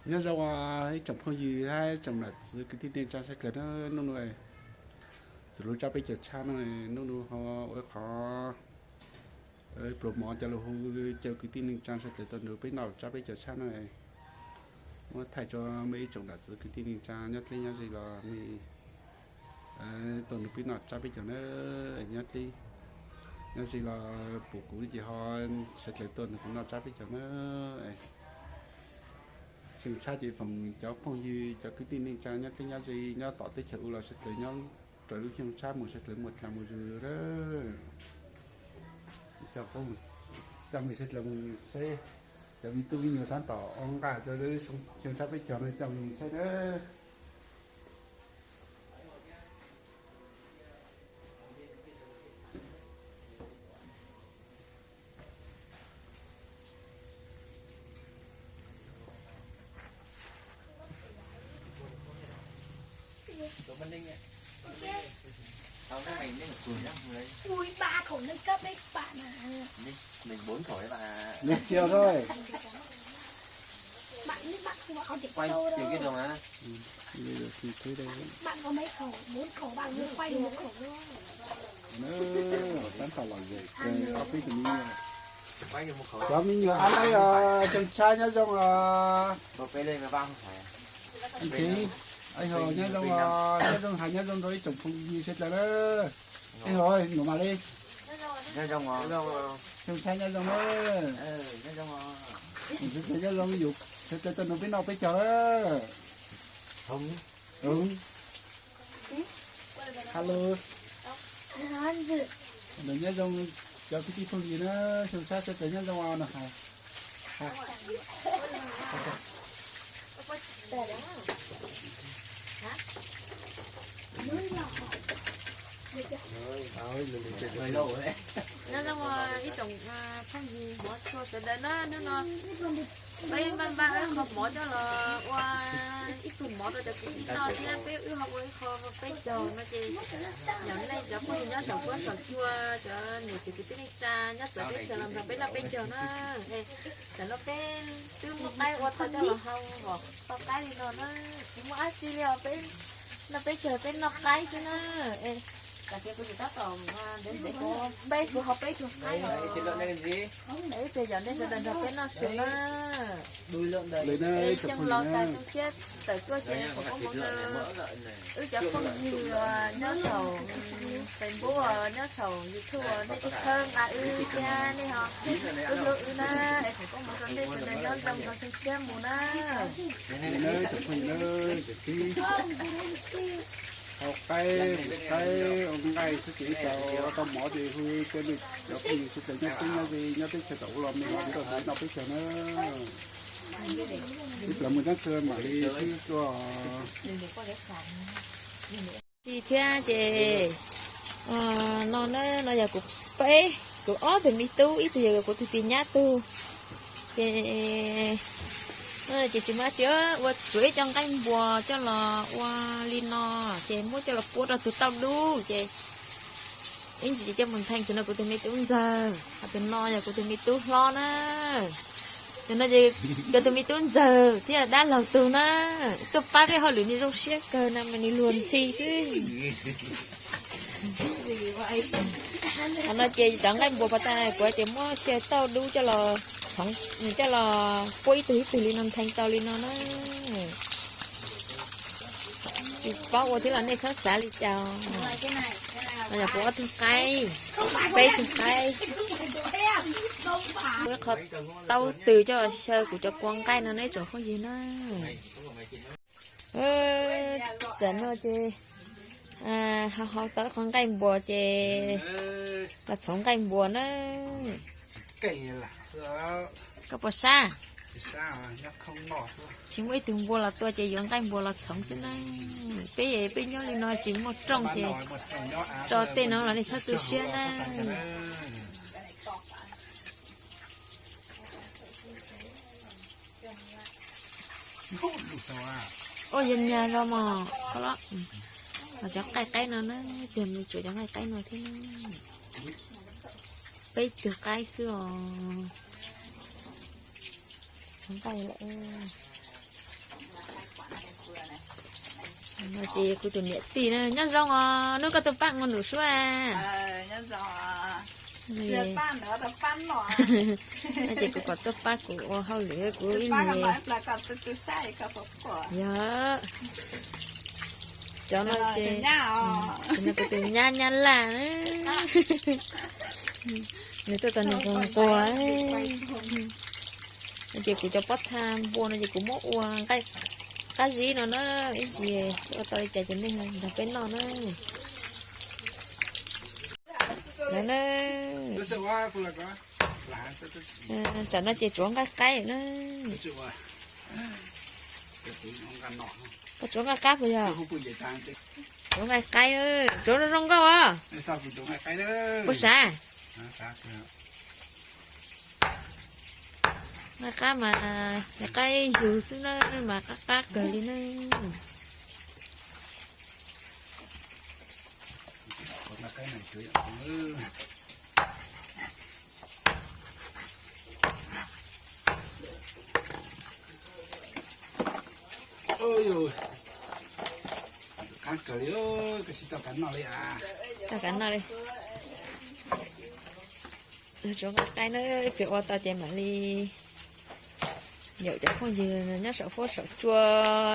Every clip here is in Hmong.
Nyob zoo ib tsoom phooj ywg hab tsoom nam txiv kwv tij neej tsa sawv dlawg na, nub nua txug lub tsab peb caug tshab no, nub nua ho ua qhov pluas mov cov lug hu caw kwv tij neej tsa sawv dlawg tuaj nrug peb noj tsab peb caug tshab na. Muab thaij rua mej ib tsoom nam txiv kwv tij neej tsa nyob dleb nyob ze los mej tuaj nrug peb noj tsab peb caug na. Nyob dleb nyob ze los pum kuv ces ho sawv dlawg tuaj nrug kuv noj tsab peb caug na. Xyoo tshab ces foom cov phooj ywg cov kwv tij neej tsa nyob dleb nyob ze nyob tom teb chaws ub los sawv dlawg nyob raws lub xyoo tshab mus sawv dlawg muaj dlaa mus zug. Coj mej sawv dlawg mus saib cov me tub me nyuam tab tom ua nqaj rau lub xyoo tshab peb caug no, coj mej mus saib na. Nws tsis yog thôi. Tab tom lom zem kawg ob peb tug me nyuam. Cov me nyuam ab laib os, xyoo tshab nyob zoo os. Nyob zoo os, nyob zoo hais nyob zoo rau ib tsoom phooj ywg sawv dlawg na. Ej hos nus mas li. Xyoo tshab nyob zoo na. Sawv dlawg nyob zoo, yus sawv dlawg tuaj nrug peb noj peb caug na. Hello. Nyob zoo cov kwv tij phooj ywg na, xyoo tshab sawv dlawg nyob zoo no hais. Nyob zoo ib tsoom phooj ywg hmov tshua sawv daws na, hnub no peb npaj npaj ib qho mov coj los ua ib pluag mov rau cov kwv tij noj thiab peb wb ho ua ib qho peb caug no ces yog nej cov phooj ywg nyob saum huab saum cua, cov niam txiv kwv tij neej tsa nyob txawv teb chaws los nrog peb noj peb caug na. Tam no peb twb muab qaib ua tau coj los hau vom tau qaib li no na, tsis muaj dab tsi li os, peb noj peb caug peb noj qaib xwb na. Tam sim kuv tsis tab tom ntev ntev kuv peb kuv ho peb tug qaib os. Ib pliag yog nej sawv daws nrog peb noj su na. Xyoo laus tas xyoo tshiab tawm tuaj ces foom koob hmoov rau wb cov phooj ywg nyob saum Facebook, nyob saum YouTube, nej txhawb nqa wb thiab nej ho hlub hlub wb na, es foom koob hmoov rau nej sawv daws nyob zoo txog xyoo tshiab mus na. Hau qaib, qaib ua nqaij xwb ces ib co tau mov ces hu cov phooj ywg sawv daws nyob teb nyob ze nyob teb chaws tom ub los mej ho nrog kuv noj peb caug na. Ib pliag mus nyob txhua mam li xwb tuaj. Tsis thiab ces no na, no yog kuv peb, kuv ob tug me tub, ib tug yog kuv tus tij nyab tug. Ces ces tsis muaj dab tsi, ua tsuav ib co nqaij npuas coj los ua li no, ces muab coj los pua rau tus tauj dub ces ib ntsis ces coj mus ntheej. Tus no kuv tus me tub ntxawg, ho tus no yog kuv tus me tub hlob na. Tus no ces kuv tus me tub ntxawg thiab dab laug tug na, tuaj pab peb hauj lwm nws zoo siab kawg no mas nws luag ntxhi xwb. Qhov no ces cov nqaij npuas pas tas kuv ces muab xyaw tauj dub coj los txhoov, coj los pua ib tug ib tug li no ntheej tau li no na. Tsis paub ua thiab los nej txhob xav li cas. No yog kuv ob tug qaib, peb tug qaib. Kuv qhov taub tw coj los xyaw kuv cov kua nqaij no neb tsoom phooj ywg na. Tam no ces hau hau tau qhov nqaij npuas ces los txhoov nqaij npuas na. Koj puas sab? Tsis muaj ib tug npua los tua ces yuav nqaij npuas los txhoov xwb na. Peb peb nyob li no tsis muaj rooj ces tso tej no los nej txhob tu siab na. Ua yog nyag los mas, cov qaij qaib no na, tiag mus tsuav cov nqaij qaib no thiab. Peb tug qaib xwb os. Txhoov nqaij lawm. No ces kuv tus niam tij na, nyob zoo os, hnub koj tuaj pab ua num suab. No ces kuv kom tuaj pab kuv ua hauj lwm kuv ib niam. Yog, cov no ces, no kuv tus nyab Nyab Laj na. Nws tuaj tau nws nquag nquag. No ces kuv cov pob txha npua no ces kuv muab ua nqaij qab zib no na, ib ntsis ua tau li cas ces nej nrog peb noj na. Lawv na, tsam no ces tsuav nqaij qaib na. Koj tsuav nqaij qab puas yog? Tsuav nqaij qaib, tsuav zoo zoo nkauj os. Puas sav? Nqaij qab mas, nqaij qaib yug xwb na, mas qab qab kawg li na. Qab kawg li, koj tsis tau kav noj li a. Tau kav noj li. Tsuav nqaij qaib na, peb ua tau ces mam li yaum cov phooj ywg nyob saum huab saum cua,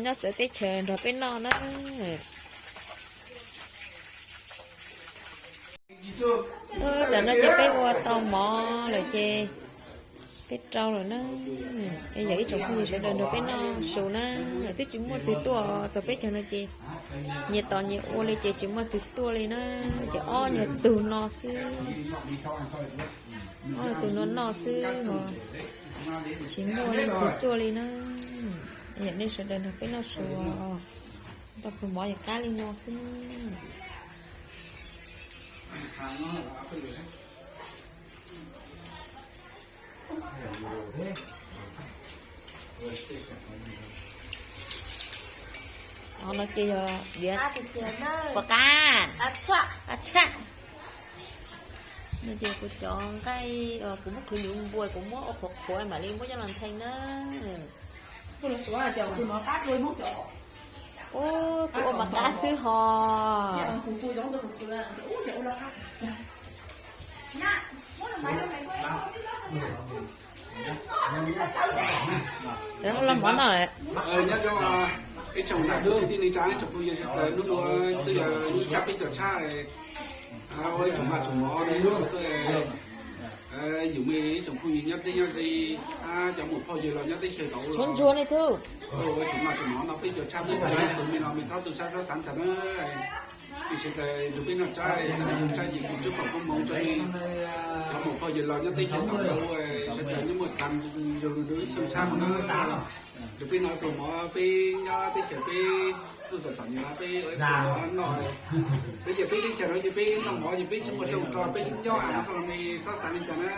nyob txawv teb chaws nrog peb noj na. Tsam no ces peb ua tau mov lawm ces peb rau lawm na. Es yog ib tsoom phooj ywg sawv daws nrog peb noj su na, twb tsis muaj twg tuaj txog peb caug no ces nyias tos nyias ua li ces tsis muaj twg tuaj li na. Ces ob nyuag tug no xwb, ob tug no noj xwb os, tsis muaj leej twg tuaj li na. Yog nej sawv daws nrog peb noj su, tau pluas mov yog qab li no xwb. Qhov no ces yog diav puas qab, qab tshaj. No ces kuv cov nqaij, kuv muab khwv nws npua, kuv muab ua qhuav qhuav mam li muab coj los nthee na. Ub, kuv ua mas qab xwb hos. Cov los mov no. Nyob zoo ib tsoom niam txiv kwv tij neej tsa, ib tsoom phooj ywg sawv daws, hnub no twb yog hnub tshaj peb caug tshaj, ua ib tsoom maj tsoom mov xwb. Yus muaj ib tsoom phooj ywg nyob teb nyob ze, cov muam phauj yawg laus nyob teb chaws tau ua ib tsoom maj tsoom mov no peb caug tshaj, peb caug txog me no me txhob tu sab xab xav ntag na. Tiam sis nrog peb noj tsab, noj tsab ces kuv tsuab foom koob hmoov rau cov muam phauj yawg laus nyob teb chaws tau ua, sawv daws nyob muaj tas zoo li ib xyoos tshaj no na. Nrog peb noj pluas mov, peb nyob teb chaws peb tuaj tom tom nyob peb ua pluas mov noj. Peb yog peb teb chaws no ces peb noj mov ces peb tsis muaj rooj rau, peb nyob av no los ne, txhob xav li cas na.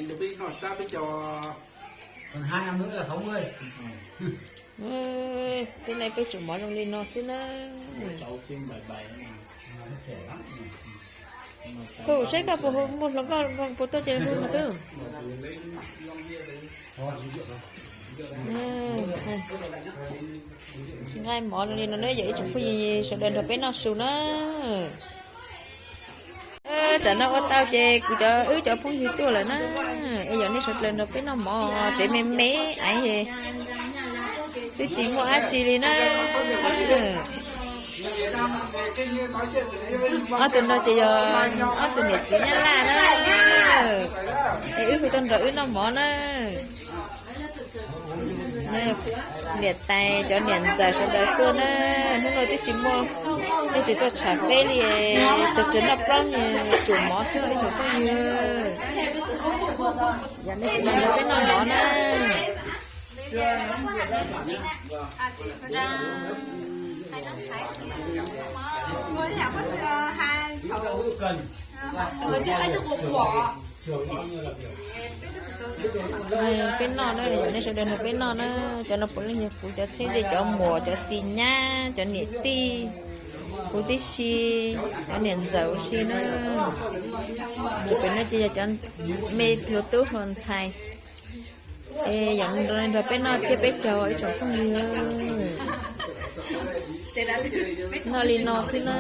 Nrog peb noj tsab peb caug. Peb ne peb tsuas mov zoo li no xwb na. Hu saib koj puas hu, muaj hluas nkauj puas tuaj ces hu mas twb. Nqaij mov zoo li no na, yog ib tsoom phooj ywg sawv daws nrog peb noj su na. Tsam no ua tau ces kuv cov, wb cov phooj ywg tuaj lawm na. Es yog nej sawv daws nrog peb noj mov tsev me me, twb tsis muaj dab tsi li na. Ob tug no ces yog ob tug niam txiv Nyab Laj na. Es wb hu tuaj nrog wb noj mov na. Niam tais cov niam ntxawm sawv daws tuaj na. Hnub no twb tsis muaj leej twg tuaj tsham peb li, tsuas tsuas noj plaub niag tsuam mov xwb ib tsoom phooj ywg. Yog nej sawv daws nrog peb noj mov na. Peb noj na, yog nej sawv daws nrog peb noj na. Cov no puav leej yog kuv cov txheeb ze, cov muam, cov tij nyab, cov niam tij, kuv tib si, cov niam ntxawm huv si na. Pem no ces yog cov me hluas tub hluas ntxhais. Es yog nrog peb noj tsiab peb caug ib tsoom phooj ywg. Noj li no xwb na.